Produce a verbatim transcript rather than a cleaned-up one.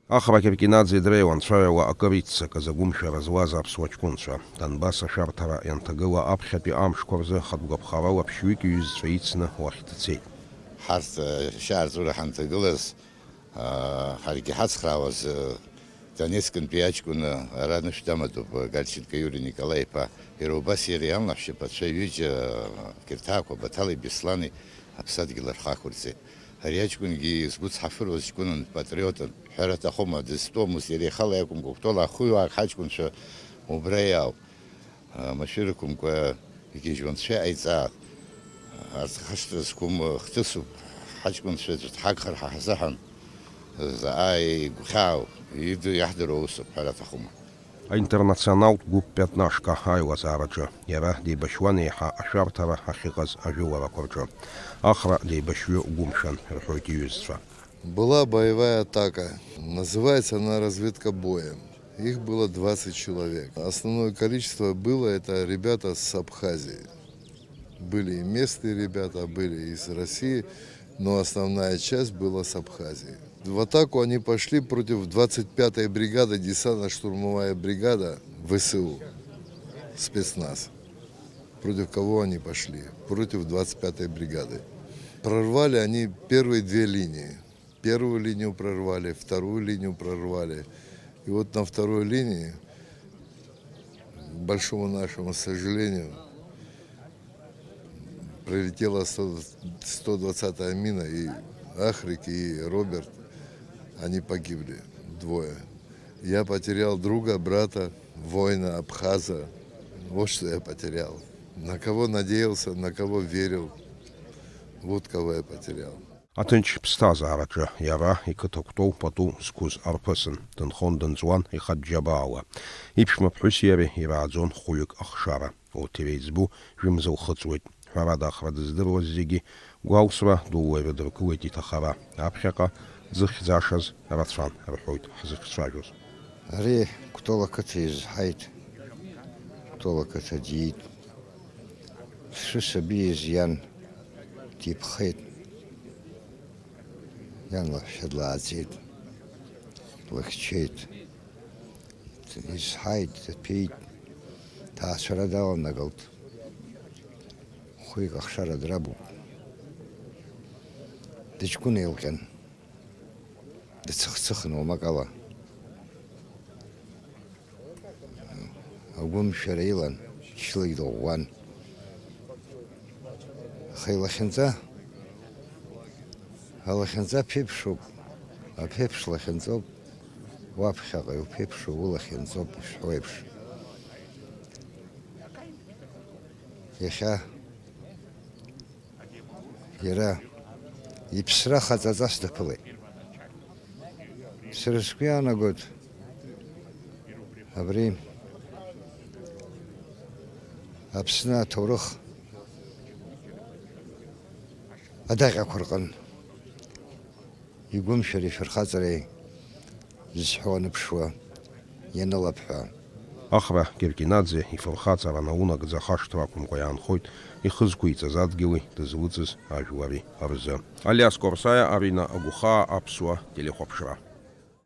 Ахра Кьыркьинаӡе дреиуан цәаҩала акыр иццакыз агәымшәара зуаз аԥсуа ҷкәынцәа. Донбасс ашәарҭара ианҭагыла аԥхьатәи амшқәа рзы хатә гәаԥхарала ԥшьҩык иҩызцәа ицны уахь дцеит. Ҳарҭ, э, шьаарҵәыра ҳанҭагылаз, аа, ҳаргьы ҳацхраауаз, э, Донецкынтәи аҷкәын, э, ара анышә дамадоуп, э, Гальченко Иури Николаи-иԥа. Иара убас иара иан лаҳәшьаԥацәа ҩыџьа, э, Кирҭаақәа Баҭали Беслани аԥсадгьыл рхы ақәырҵеит. Ари аҷкәынгьы згәы цҳафыруаз ҷкәынын, патриотын. Ҳәара аҭахума, дызтәомызт иара ихала иакәымкәа, Кәтол ахәыҩаак ҳаҷкәынцәа убра иаауп. Машәыр рықәымкәа игьежьуан цәа иҟаиҵаат. Арҭ хашҭра зқәым хҭысуп, ҳаҷкәынцәа аӡә дҳагхар ҳа ҳзыҳәан. Заҟа игәхьаау, иду-, иаҳдыруа усуп, ҳәара аҭахума. Аинтернационалтә гәыԥ Пятнашка аилазаараҿы иара деибашьуан еиҳа ашәарҭара ахьыҟаз ажәыларақәа рҿы. Ахра деибашьҩы гәымшәан, рҳәоит иҩызцәа. Была боевая атака. Называется она разведка боем. Их было двадцать человек. Основное количество было это ребята с Абхазии. Были и местные ребята, были из России, но основная часть была с Абхазии. В атаку они пошли против двадцать пятой бригады, десантно-штурмовая бригада В С У, спецназ. Против кого они пошли? Против двадцать пятой бригады. Прорвали они первые две линии. Первую линию прорвали, вторую линию прорвали. И вот на второй линии, к большому нашему сожалению, прилетела сто, сто двадцатая мина, и Ахрик, и Роберт, они погибли, двое. Я потерял друга, брата, воина, абхаза. Вот что я потерял. На кого надеялся, на кого верил. Вот кого я потерял. Аҭынч ԥсҭазаараҿы иара иқыҭа Кәтол пату зқәыз арԥысын, дынхон-дынҵуан ихатә џьабаала. Иԥшәма ԥҳәыси иареи ирааӡон хәҩык ахшара. Урҭ иреиҵбу жәымз лхыҵуеит. Ҳәарада, ахра дыздыруаз зегьы гәалсра дула ирыдыркылеит иҭахара. Аԥхьаҟа дзыхьӡашаз рацәан, рҳәоит ҳзыхьцәажәоз. Ари Кәтол ақыҭа изҳаит. Кәтол ақыҭа диит. Сшысабиз иан диԥхеит. Иан лаҳәшьа длааӡеит. Длыхьчеит. Изҳаит, дҭәеит. Ҭаацәара даланагалт. Хәҩык ахшара драбуп. Дыҷкәына илҟьан. Дыцых-цыхын уамак ала. Агәымшәара илан, шьлак дыӷәӷәан. Аха илахьынҵа, алахьынҵа ԥеиԥшуп, аԥеиԥш лахьынҵоуп, уаԥхьаҟа иуԥеиԥшу улахьынҵоуп ишҳәо еиԥш. Иахьа Иара иԥсра хаҵаҵас даԥылеит. Сара сгәы иаанагоит, абри Аԥсны аҭоурых адаҟьақәа рҟын игәымшәареи шәырхаҵареи зысҳәо аныԥшуа ианылап ҳәа. Ахра Кьыркьинаӡе ифырхаҵара наунагӡа ахашҭра акәымкәа иаанхоит ихы зқәиҵаз адгьыли дызлыҵыз ажәлари рзы. Алиас Корсаиа, Арина Агәхаа, Аԥсуа телехәаԥшра.